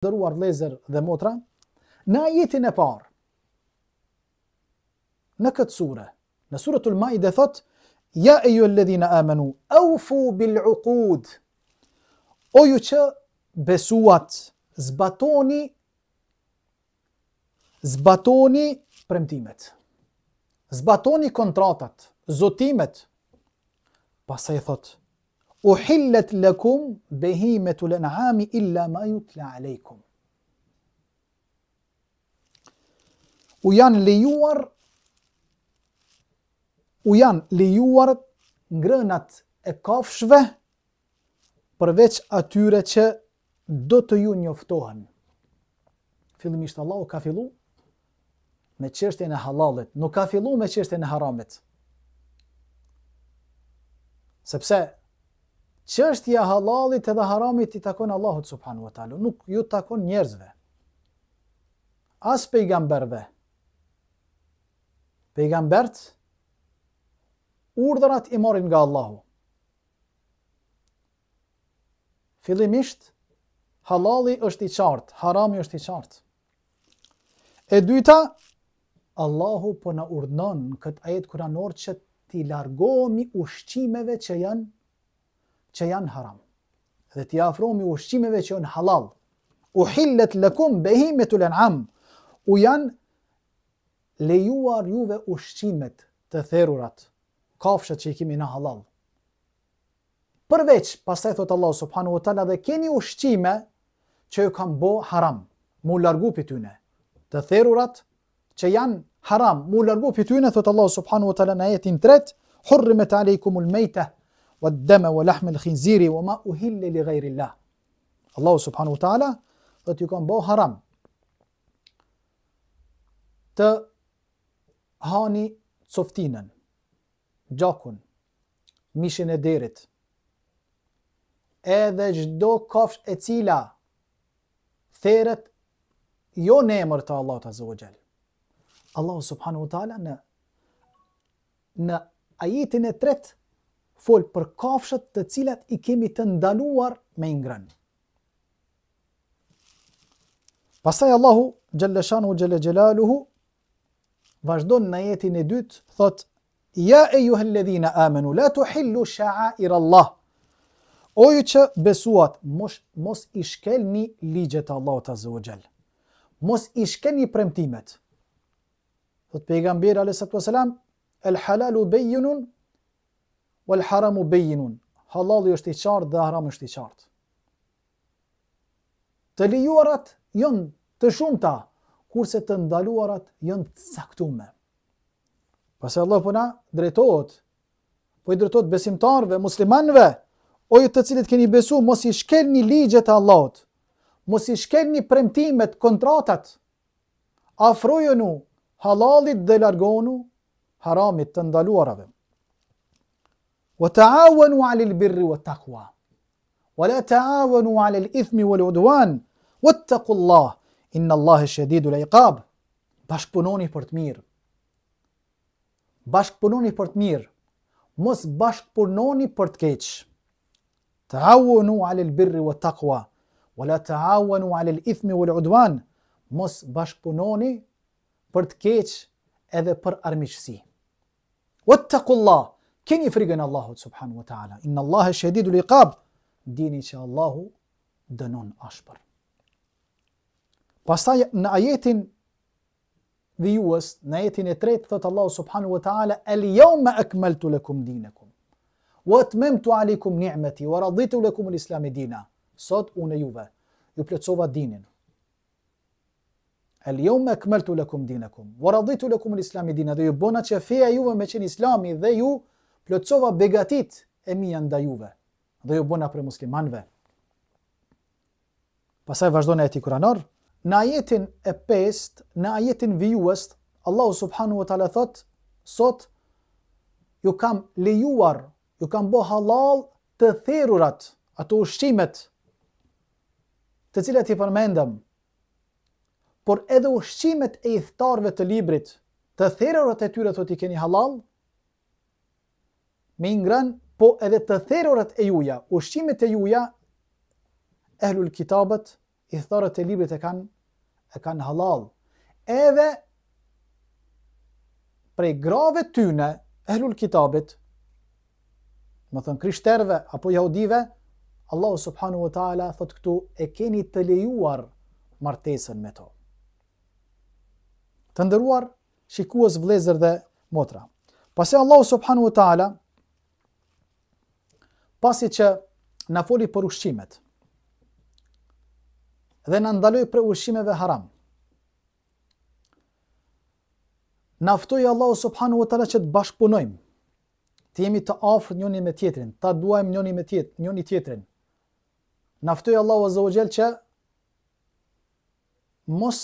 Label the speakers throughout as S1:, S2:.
S1: Nderuar vëllezër dhe motra, në ajetin e parë, në këtë sure, në suretul Maide thot, Ja ejjuhelledhine amenu, eufu bil ukud, o ju që besuat, zbatoni, zbatoni premtimet, zbatoni kontratat, zotimet, pastaj thot, Uhillet lekum behimetul en'ami illa ma jutla alejkum. U janë lejuar u janë lejuar ngrënat e kafshëve përveç atyre që do të ju njoftohen. Fillimisht Allahu ka fillu me çështjen e hallallit, nuk ka fillu me çështjen e haramit. Sepse çështja e hallallit edhe haramit i takon Allahut subhanahu wa taala, nuk ju takon njerëzve. As pejgamberëve. Pejgambert urdhrat i marrin nga Allahu. Fillimisht, hallalli është i qartë, harami është i qartë. E dyta, Allahu po na urdhnon në këtë ajet kuranor që t'i largohemi ushqimeve që janë që janë haram dhe t'i afrohemi ushqimeve që janë halal. Uhillet lekum behimetul en'am. U janë lejuar juve ushqimet të therurat, kafshët që i kemi na halal. Përveç, pastaj thotë Allahu subhanahu wa taala dhe keni ushqime që ju kam bo haram, mu largu pi tyne. Të therurat që janë haram, mu largu pi tyne, thotë Allahu subhanahu wa taala në ajetin tretë, hurrimet alejkumul mejte, wa deme wa lahmel khinziri, wa ma uhille li gajrillah. Allahu subhanahu wa taala thotë ju kam bo haram të hani coftinën, gjakun, mishin e derrit, edhe çdo kafshë e cila theret jo në emër të Allahut Azza wa Jall. Allahu subhanahu wa taala në në ajetin e tretë fol për kafshët të cilat i kemi të ndaluar me i ngrënë. Pastaj Allahu xhelle shanuhu xhelle xhelaluhu Vazhdon në ajetin e dytë, thot Ja ejuhelledhina amenu, la tuhillu sha'air Allah. O ju që besuat, mos, mos i shkelni ligjet e Allahut Azza wa Jall. Mos i shkelni premtimet. Thot pejgamberi alejhi salatu wasalam, el halalu bejinun, wal haramu bejinun. Halalli është i qartë dhe harami është i qartë. Të lejuarat janë të shumta, kurse të ndaluarat janë të caktume. Pastaj Allahu po na drejtohet, po i drejtohet besimtarëve, muslimanëve, o ju të cilët keni besu, mos i shkelni ligjet e Allahut, mos i shkelni premtimet, kontratat, afrojunu hallallit dhe largonu haramit të ndaluarave. Wa ta'awanu 'alal birri wat taqwa. Wa la ta'awanu 'alal ithmi wal 'udwan. Wattaqullah, inna Allaha shadidul 'iqab. Bashkëpunoni për të mirë. Bashkëpunoni për të mirë. Mos bashkëpunoni për të keq. Ta'awanu 'alal birri wat taqwa. Wa la ta'awanu 'alal ithmi wal 'udwan. Mos bashkëpunoni për të keq edhe për armiqësi. Wattaqullah, keni frikën e Allahut subhanahu wa taala. Inna Allaha shadidul iqab. Dini që Allahu dënon ashpër. Pastaj në ajetin vijues, në ajetin e tretë thot Allahu subhanahu wa taala el yawma akmaltu lakum dinakum wa atmamtu alaykum ni'mati wa raditu lakum al-islam dina. Sot unë juve ju plotësova dinin. El jeume ekmeltu lekum dinekum, wa raditu lekum el islame dina, dhe ju bona që feja juve me qenë islami dhe ju plotësova begatitë e mia ndaj juve, dhe ju bona prej muslimanve. Pastaj vazhdon ajeti kuranor, në ajetin e pestë, në ajetin vijues, Allahu subhanahu wa taala thot, sot ju kam lejuar, ju kam bo halal të therurat, ato ushqimet, të cilat i përmendëm, por edhe ushqimet e ithtarëve të librit, të therurat e tyre thotë i keni halal, me i ngrënë, po edhe të therurat e juja, ushqimet e juja, ehlul kitabët Ithtarët e librit e kanë e kanë halal. Edhe prej grave tyne, ehlul kitabit, domethënë krishterve apo jahudive, Allahu subhanahu wa taala thot këtu e keni të lejuar martesën me to. Të nderuar shikues vëllezër dhe motra. Pasi Allahu subhanahu wa taala pasi që na foli për ushqimet dhe na ndaloi prej ushqimeve haram. Na ftoi Allahu subhanahu wa taala që të bashkëpunojmë, të jemi të afërt njëri me tjetrin, ta duajmë njëri me tjetrin, njëri tjetrin. Na ftoi Allahu azza wa jall që mos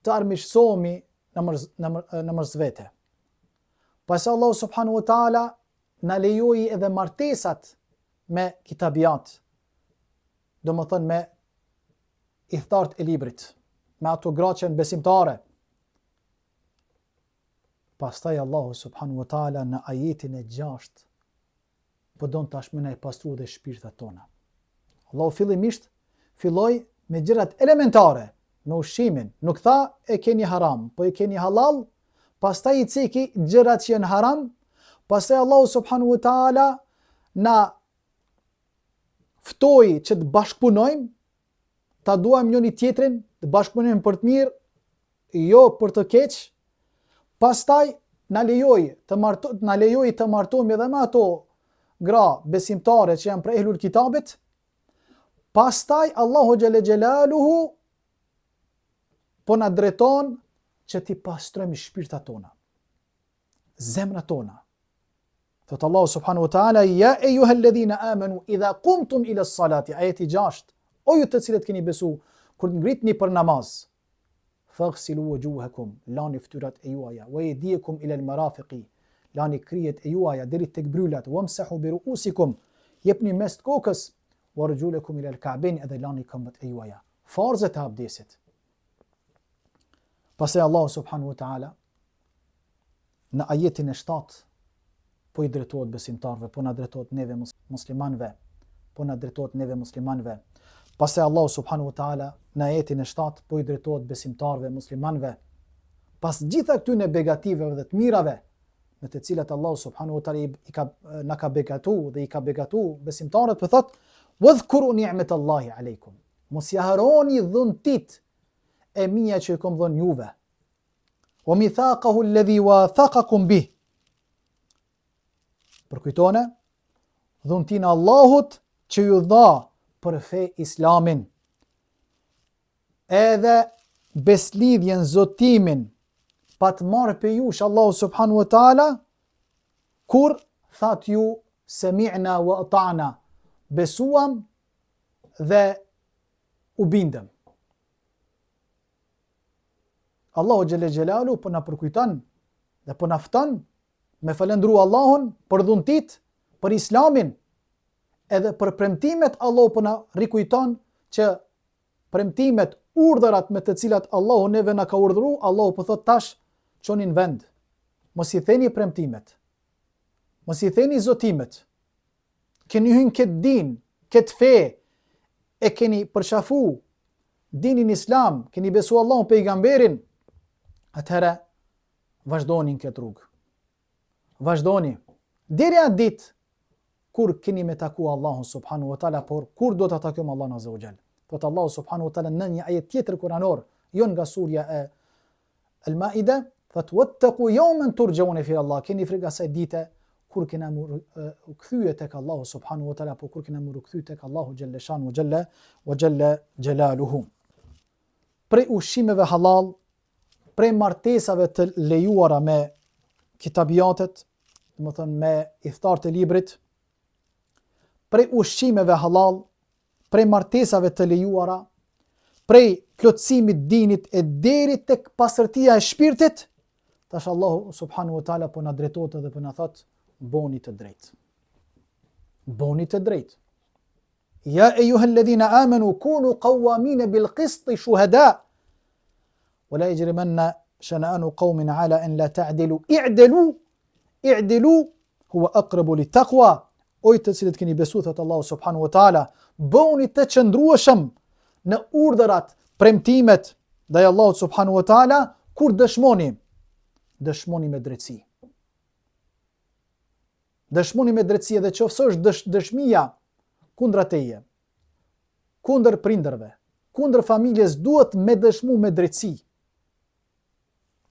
S1: të armiqësohemi në mërz, në, në mërz vete. Pastaj Allahu subhanahu wa taala na lejoi edhe martesat me kitabiat, domethënë me ithtarët e librit, me ato gra që janë besimtare. Pastaj Allahu subhanahu wa taala në ajetin e 6 po don tash me na i pastru dhe shpirtat tona. Allahu fillimisht filloi me gjërat elementare, me ushqimin. Nuk tha e keni haram, po e keni halal, pastaj i ceki gjërat që janë haram, pastaj Allahu subhanahu wa taala na ftoi që të bashkëpunojmë, ta duajmë njëri tjetrin, të bashkëpunojmë për të mirë, jo për të keq. Pastaj na lejoi të marto, na lejoi të martohemi edhe me ato gra besimtare që janë prej ehlul kitabit. Pastaj Allahu xhele xhelaluhu po na drejton që t'i pastrojmë shpirtat tona. Zemrat tona. Thot Allahu subhanahu wa taala ja ejuhalladhina amanu idha qumtum ila salati ajeti 6 o ju të cilët keni besu kur të ngritni për namaz faghsilu wujuhakum lani fytyrat e juaja wa aydiyakum ila al-marafiqi lani kryet e juaja deri tek brylat wamsahu bi ru'usikum jepni mes'h kokës wa arjulakum ila al-ka'bayn edhe lani këmbët e juaja farzet e abdesit Pastaj Allahu subhanahu wa taala në ajetin e 7 po i drejtohet besimtarëve, po na drejtohet neve muslimanëve, po na drejtohet neve muslimanëve. Pastaj Allahu subhanahu wa taala në ajetin e 7 po i drejtohet besimtarëve muslimanëve. Pas gjitha këtyre begative dhe të mirave me të cilat Allahu subhanahu wa taala i ka na ka begatu dhe i ka begatu besimtarët, po thot: "Wadhkuru ni'mat Allahi alaykum." Mos ja harroni dhuntit e mia që ju kom dhënë juve. Wa mithaqahu alladhi wathaqakum bih. Përkujtone dhuntinë e Allahut që ju dha për fe islamin. Edhe beslidhjen, zotimin, pat marrë prej jush Allahu subhanu wa ta'ala, kur thatë ju semi'na wa ata'na, besuam dhe u bindëm. Allahu xhele xhelaluhu po na përkujton dhe po na fton me falëndru Allahun për dhuntit, për Islamin, edhe për premtimet Allahu po na rikujton që premtimet, urdhërat me të cilat Allahu neve na ka urdhëru, Allahu po thot tash çoni në vend. Mos i theni premtimet. Mos i theni zotimet. Keni hy n'këtë din, këtë fe, e keni përqafu dinin islam, keni besu Allahun pejgamberin, atëherë vazhdoni në këtë rrugë. Vazhdoni. Deri atë ditë kur keni me taku Allahun subhanahu wa taala, por kur do ta takojmë Allahun azza wa jall. Thot Allahu subhanahu wa taala në një ajet tjetër kuranor, jo nga surja e El-Maide, thot wattaqu yawman turja'un fi Allah, keni frikë asaj dite kur kena m'u kthye tek Allahu subhanahu wa taala, po kur kena m'u kthy tek Allahu xhelle shanu xhelle wa xhelle xhelaluhu. Prej ushqimeve halal, prej martesave të lejuara me kitabiatet, domethënë me ithtarët e librit, prej ushqimeve halal, prej martesave të lejuara, prej plotësimit dinit e deri tek pastërtia e shpirtit, tash Allahu subhanahu wa taala po na drejtohet edhe po na thot boni të drejtë. Boni të drejtë. Ja ejuha alladhina amanu kunu qawamin bil qist shuhada. Wa la yajrimanna shana'anu qaumin ala an la ta'dilu i'dilu i'dilu huwa aqrabu lit taqwa. O ju të cilët keni besu, thotë Allahu subhanahu wa taala, bëhuni të qëndrueshëm në urdhërat, premtimet ndaj Allahut subhanahu wa taala, kur dëshmoni, dëshmoni me drejtësi. Dëshmoni me drejtësi edhe qoftë se është dësh, dëshmia kundra teje, kundër prindërve, kundër familjes duhet me dëshmu me drejtësi.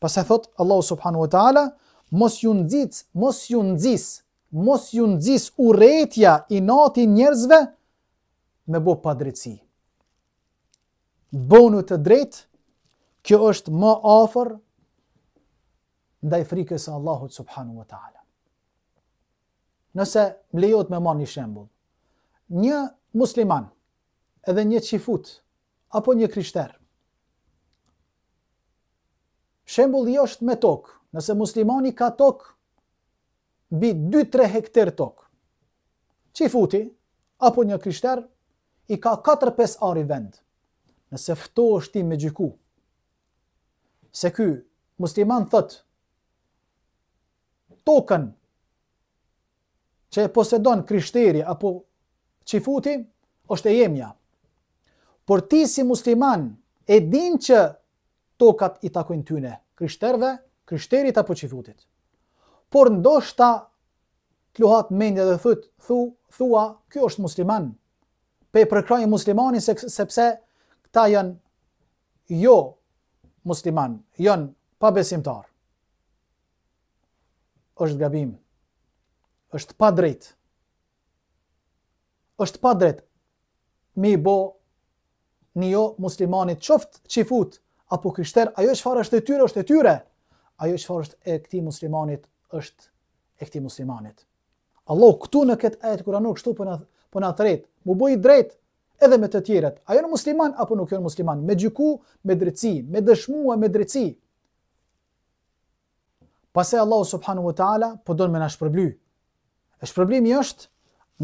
S1: Pastaj thot Allahu subhanahu wa taala, mos ju nxit, mos ju nxis, mos ju nxis urrejtja inati njerëzve me bo padrejtësi. Bonu të drejtë, kjo është më afër ndaj frikës së Allahut subhanahu wa taala. Nëse më lejohet me marrë një shembull, një musliman edhe një çifut apo një krishter. Shembulli është me tokë. Nëse muslimani ka tokë mbi 2-3 hektar tokë, çifuti apo një krishter i ka 4-5 ari vend. Nëse ftohesh ti me gjyku, se ky musliman thot tokën që e posedon krishteri apo çifuti është e jemja. Por ti si musliman e din që tokat i takojnë tyne, krishterve, krishterit apo çifutit. Por ndoshta të luhat mendja dhe thut, thu, thua, ky është musliman. Pe përkrahi muslimanin se, sepse këta janë jo musliman, janë pabesimtar. Është gabim. Është padrejt. Është padrejt me i bo një jo muslimanit qoftë çifut apo krishter, ajo çfarë është e tyre është e tyre. Ajo çfarë është e këtij muslimanit është e këtij muslimanit. Allahu këtu në këtë ajet kuranor kështu po na po na thret, mu bo i drejt edhe me të tjerët. A janë musliman apo nuk janë musliman? Me gjyku me drejtësi, me dëshmua me drejtësi. Pastaj Allahu subhanahu wa taala po don me na shpërbly. E shpërblimi është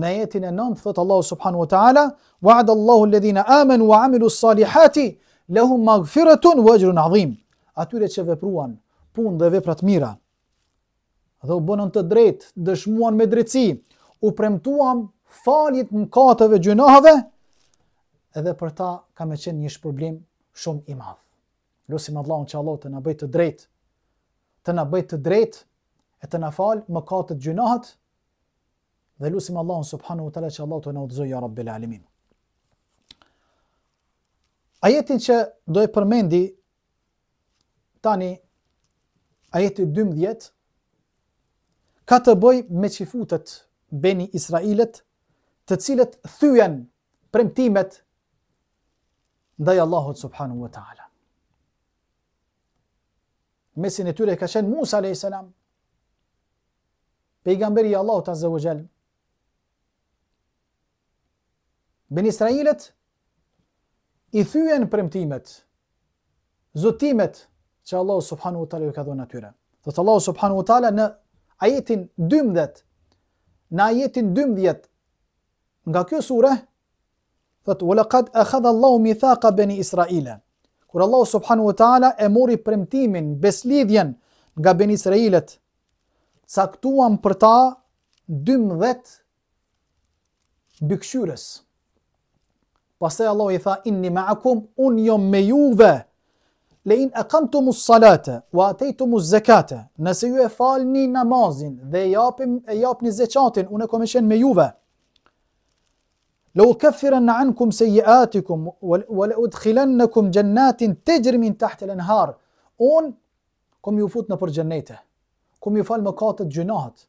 S1: në ajetin e 9 thot Allahu subhanahu wa taala wa'ada Allahu alladhina amanu wa amilu salihati lahum maghfiratun wa ajrun adhim. Atyre që vepruan punë dhe vepra të mira dhe u bënën të drejtë, dëshmuan me drejtësi, u premtuam falje të mëkateve gjynaheve, edhe për ta ka me qenë një shpërblim shumë i madh. Lusim Allahun që Allahu të na bëjë të drejtë, të na bëjë të drejtë e të na falë mëkatet gjynahet dhe lusim Allahun subhanahu wa taala që Allahu të na udhëzojë ya rabbil alamin. Ajetin që do e përmendi tani ajeti 12 ka të bëjë me çifutët Beni Israilët, të cilët thyen premtimet ndaj Allahut subhanahu wa taala. Mesin e tyre ka qenë Musa alayhis salam. Pejgamberi i Allahut azza wa jall. Beni Israilët i thyen premtimet, zotimet që Allahu subhanahu wa taala ju ka dhënë atyre. Thotë Allahu subhanahu wa taala në ajetin 12, në ajetin 12 nga kjo sure Thotë, "Wa laqad akhadha Allahu mithaqa bani Israila." Kur Allahu subhanahu wa taala e mori premtimin, beslidhjen nga beni Israilët, caktuam për ta 12 mbikëqyrës. Pastaj Allahu i tha inni ma'akum un jam me juve. Le in aqamtumus salata wa ataytumus zakata. Nëse ju e falni namazin dhe e japim e japni zeqatin, unë kam me qenë me juve. La ukeffirenna ankum sejjiatikum wa la udkhilennekum xhennatin texhri min tahtiha el-enhar. Unë kom ju fut nëpër xhennete. Kom ju fal mëkatet gjynahet.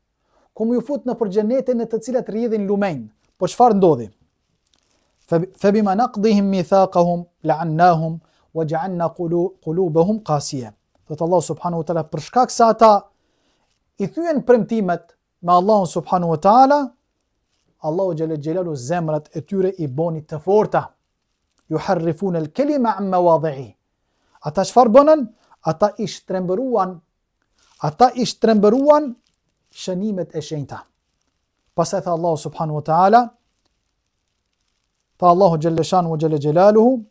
S1: Kom ju fut nëpër xhennete në të cilat rrjedhin lumenj. Po çfarë ndodhi? Fe bima naqdihim mithaqahum la'annahum wa ja'alna qulubahum qasiya. Thot Allah subhanahu wa taala për shkak se ata i thyen premtimet me Allahun subhanahu wa taala, Allahu xhele xhelaluhu zemrat e tyre i boni të forta. Juharrifun el kelima an mawadhihi. Ata çfarë bënën? Ata i shtrembëruan ata i shtrembëruan shënimet e shenjta. Pastaj tha Allahu subhanahu wa taala tha Allahu xhele shanuhu xhele xhelaluhu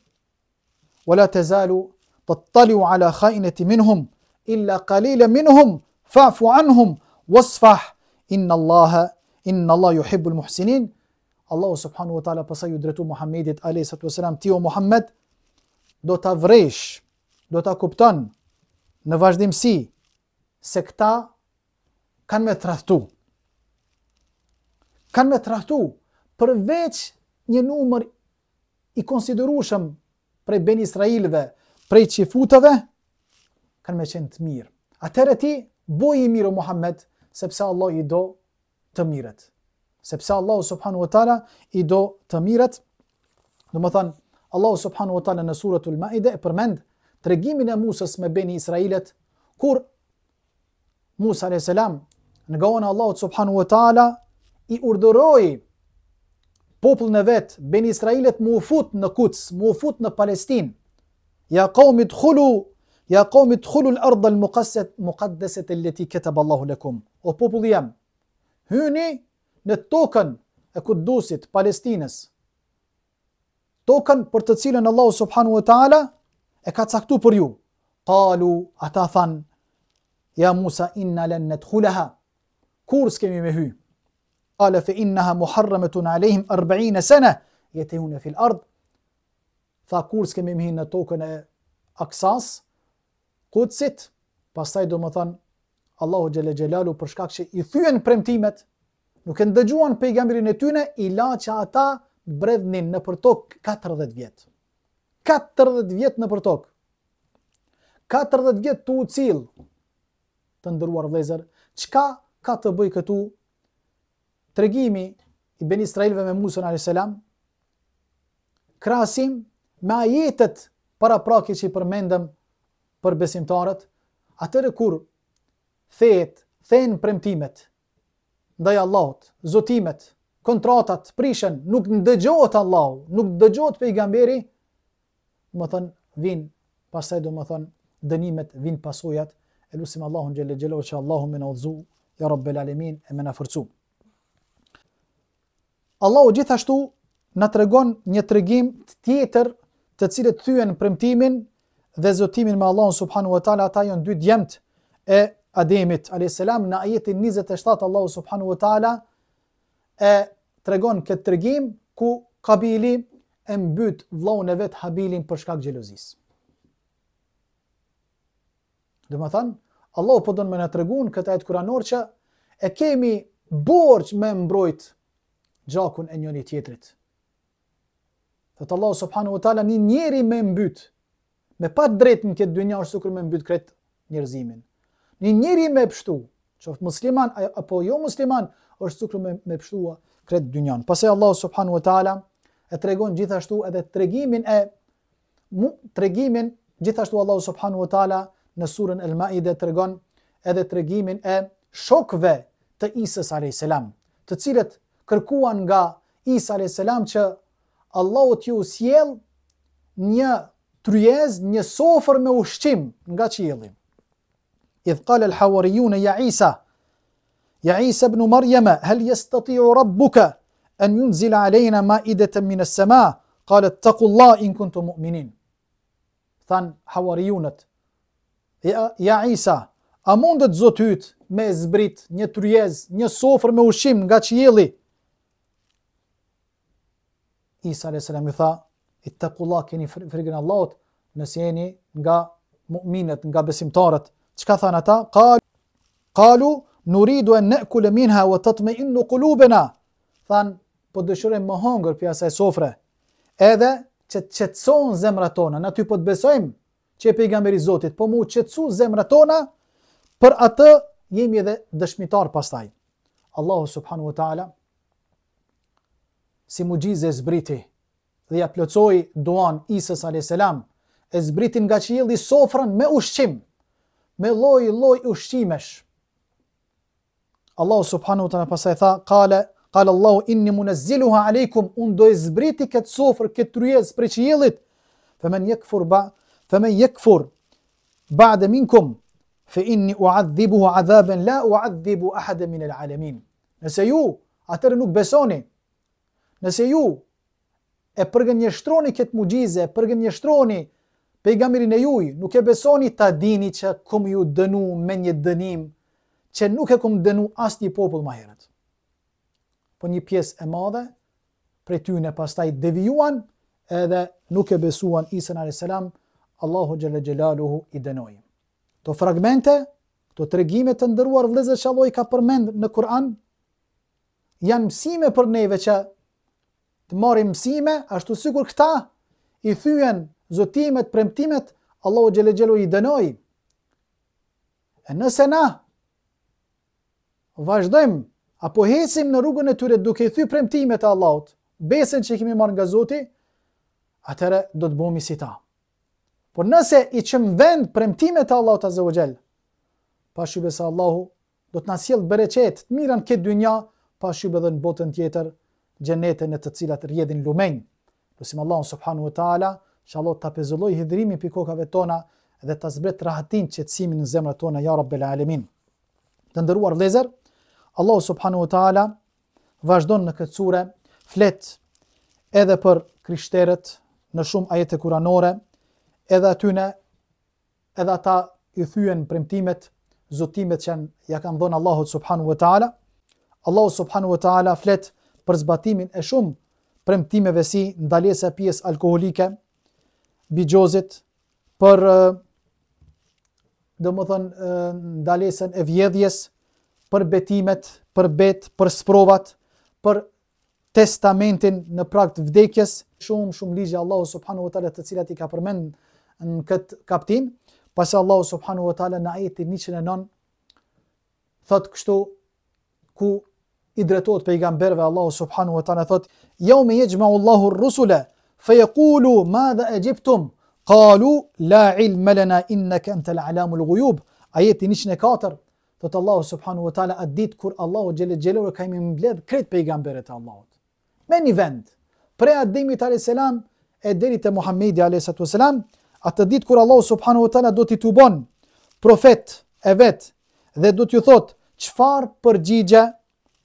S1: Wala tazalu tattaliu ala khainatin minhum illa qalilan minhum fa'fu anhum wasfah inna Allaha inna Allah yuhibbul muhsinin. Allahu subhanahu wa taala pastaj iu drejtu Muhammedit alayhi salatu wasalam, ti o Muhammed do ta vresh, do ta kupton në vazhdimësi se këta kanë me tradhtu. Kanë me tradhtu përveç një numër i konsiderueshëm prej Beni Israilëve, prej çifutëve, kanë me qenë të mirë. Atëherë ti boji mirë o Muhammed, sepse Allah i do të mirët. Sepse Allahu subhanahu wa taala i do të mirët. Domethënë, Allahu subhanahu wa taala në suratul Maide e përmend tregimin e Musës me Beni Israilët kur Musa alayhis salam nga ana e Allahut subhanahu wa taala i urdhëroi popullin e vet Beni Israilët mu fut në Kuds, mu fut në Palestinë. Ja qaumi dkhulu ja qaumi dkhulu al-ardh al-muqassat muqaddasat allati kataba Allahu lakum. O populli jem, hyni në tokën e Kudusit, Palestinës. Tokën për të cilën Allahu subhanahu wa taala e ka caktu për ju. Qalu ata than ja Musa inna lan nadkhulaha. Kurrë s'kemi me hy. Qala fa innaha muharramatun alehim 40 sana yatihuna fil ard. Tha kurrë s'kemi me hy në tokën e Aksas, Kudsit, pastaj domethënë Allahu xhele xhelaluhu për shkak që i thyen premtimet, nuk e ndëgjuan pejgamberin e tyne, i la që ata bredhnin nëpër tokë 40 vjet. 40 vjet nëpër tokë. 40 vjet tu u cill. Të nderuar vëllezër, çka ka të bëj këtu tregimi i Beni Israilëve me Musën alayhis salam? Krahasim me ajetet paraprake që i përmendëm për besimtarët, atëherë kur thehet, thehen premtimet ndaj Allahut, zotimet, kontratat prishen, nuk ndëgjohet Allahu, nuk ndëgjohet pejgamberi, domethënë vin pastaj domethënë dënimet, vin pasojat, e lusim Allahun xhele xhelaluhu që Allahu me na udhëzu, ja Rabbel Alemin e me na forcu. Allahu gjithashtu na tregon një tregim tjetër të cilët thyen premtimin dhe zotimin me Allahun subhanahu wa taala ata janë dy djemtë e Ademit alayhis salam në ajetin 27 Allahu subhanahu wa taala e tregon këtë tregim ku Kabili e mbyt vëllaun e vet Habilin për shkak xhelozisë. Domethënë, Allahu po don me na tregu në këtë ajet kuranor që e kemi borxh me mbrojt gjakun e njëri tjetrit. Thotë Allahu subhanahu wa taala një njeri me mbyt, me pa drejt në këtë dynja është sikur me mbyt krejt njerëzimin. Një njeri me pshtu, qoftë musliman apo jo musliman, është sikur me, me pshtua krejt dynjan. Pastaj Allahu subhanahu wa taala e tregon gjithashtu edhe tregimin e mu, tregimin gjithashtu Allahu subhanahu wa taala në surën El Maide tregon edhe tregimin e shokëve të Isës alayhis salam, të cilët kërkuan nga Isa alayhis salam që Allahu t'ju sjell një tryez, një sofër me ushqim nga qielli. Idh qala al-hawariyun ya Isa Ya Isa ibn Maryam, hal yastati'u rabbuka an yunzila alejna ma'idatan min as-sama? Qala ittaqullah in kuntum mu'minin. Than hawarijunët, ja, ja Isa, a mundet Zoti yt me zbrit një tryez, një sofër me ushqim nga qielli? Isa alayhis salam i tha, ittaqullah keni frikën e Allahut, nëse jeni nga mu'minët, nga besimtarët. Çka thanë ata? Qalu qalu nuridu an na'kula minha wa tatma'innu qulubuna. Than, po dëshirojmë me hongër prej asaj sofre. Edhe që të qetësohen zemrat tona, na ty po të besojmë që je pejgamberi i Zotit, po mu qetësu zemrat tona, për atë jemi edhe dëshmitar pastaj. Allahu subhanahu wa taala si muxhize zbriti dhe ja plotësoi duan Isës alayhis salam, e zbriti nga qielli sofrën me ushqim, me lloj lloj ushqimesh. Allahu subhanahu wa taala pastaj tha, kale, kale Allahu inni munazziluha alejkum, unë do e zbriti këtë sofrë, këtë tryezë prej qiellit, fe men jekfur ba, fe men jekfur, ba'de minkum, fe inni uadhibuhu adhaben la uadhibu ahaden min el alemin. Nëse ju, atëherë nuk besoni, nëse ju e përgënjeshtroni këtë muxhize, përgënjeshtroni pejgamberin e juj, nuk e besoni ta dini që kom ju dënu me një dënim që nuk e kom dënu asnjë popull ma herët. Po një pjesë e madhe prej tyne pastaj devijuan edhe nuk e besuan Isën a.s. Allahu xhelle xhelaluhu i dënoi. Këto fragmente, këto tregime të nderuar vëllezër që Allahu i ka përmend në Kur'an, janë mësime për neve që të marrim mësime, ashtu sikur këta i thyen zotimet, premtimet, Allahu xhelle xhelaluhu i dënoi. E nëse na vazhdojmë apo ecim në rrugën e tyre duke i thy premtimet e Allahut, besën që i kemi marrë nga Zoti, atëherë do të bëhemi si ta. Por nëse i çojmë n'vend premtimet e Allahut azza wa jall, pa shybe se Allahu do të na sjellë bereqet, të mira në këtë dynja, pa shybe edhe në botën tjetër, xhenete në të cilat rrjedhin lumenj. Lusim Allahun subhanahu wa taala, që Allahu ta pezullojë hidhrimin pi kokave tona dhe ta zbret rahatin, qetësimin në zemrat tona ya rabbel alamin. Të nderuar vëllezër, Allahu subhanahu wa taala vazhdon në këtë sure, flet edhe për krishterët në shumë ajete kuranore, edhe atyne edhe ata i thyen premtimet, zotimet që ja kanë dhënë Allahut subhanahu wa taala. Allahu subhanahu wa taala flet për zbatimin e shumë premtimeve si ndalesa e pijes alkoolike, bixhozit, për domethënë ndalesën e vjedhjes, për betimet, për bet, për sprovat, për testamentin në prag të vdekjes, shumë shumë ligje Allahu subhanahu wa taala të cilat i ka përmend në këtë kaptinë, pasi Allahu subhanahu wa taala në ajetin 109 thot kështu ku i drejtohet pejgamberëve Allahu subhanahu wa taala thot yawma yajma'u Allahu ar-rusula fayaqulu madha ajibtum qalu la ilma lana innaka antal alamul ghuyub ajeti 104 Thotë Allahu subhanahu wa taala atë ditë kur Allahu xhele xhelaluhu ka me mbledh krejt pejgamberët e Allahut. Me një vend, prej Ademit alayhis salam e deri te Muhamedi alayhis salam, atë ditë kur Allahu subhanahu wa taala do t'i tubon profetët e vet dhe do t'ju thotë çfarë përgjigje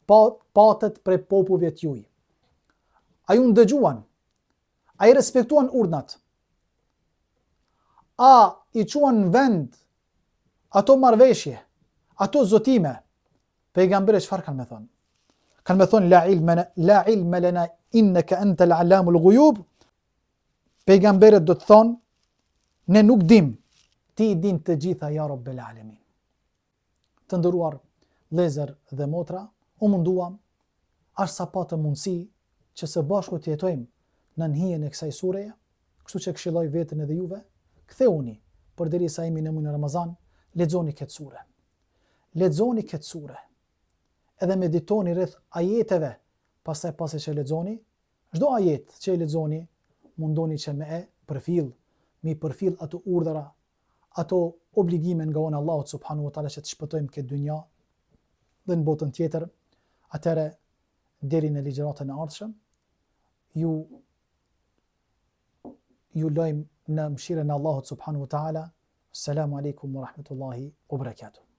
S1: pa, patët prej popujve të juj. A ju ndëgjuan? A i respektuan urdhnat? A i çuan në vend ato marrëveshje, ato zotime, pejgamberët çfarë kanë me thonë? Kanë me thonë la ilme la ilme lena innaka antal alamul ghuyub. Pejgamberët do të thonë ne nuk dim, ti i din të gjitha ja Rabbel Alamin. Të nderuar vëllezër dhe motra, u munduam aq sa patëm mundësi që së bashku të jetojmë nën hijen e kësaj sureje, kështu që këshilloj veten edhe juve, ktheuni përderisa jemi në muajin Ramazan, lexoni këtë sure. Lexoni këtë sure. Edhe meditoni rreth ajeteve, pastaj pasi që lexoni, çdo ajet që e lexoni, mundoni që me e përfill, me i përfill ato urdhra, ato obligime nga ona Allahut subhanahu wa taala që të shpëtojmë këtë dynja dhe në botën tjetër, atëherë deri në ligjëratën e ardhshme, ju ju lojmë në mëshirën e Allahut subhanahu wa taala. Selamu alaikum wa rahmetullahi wa barakatuh.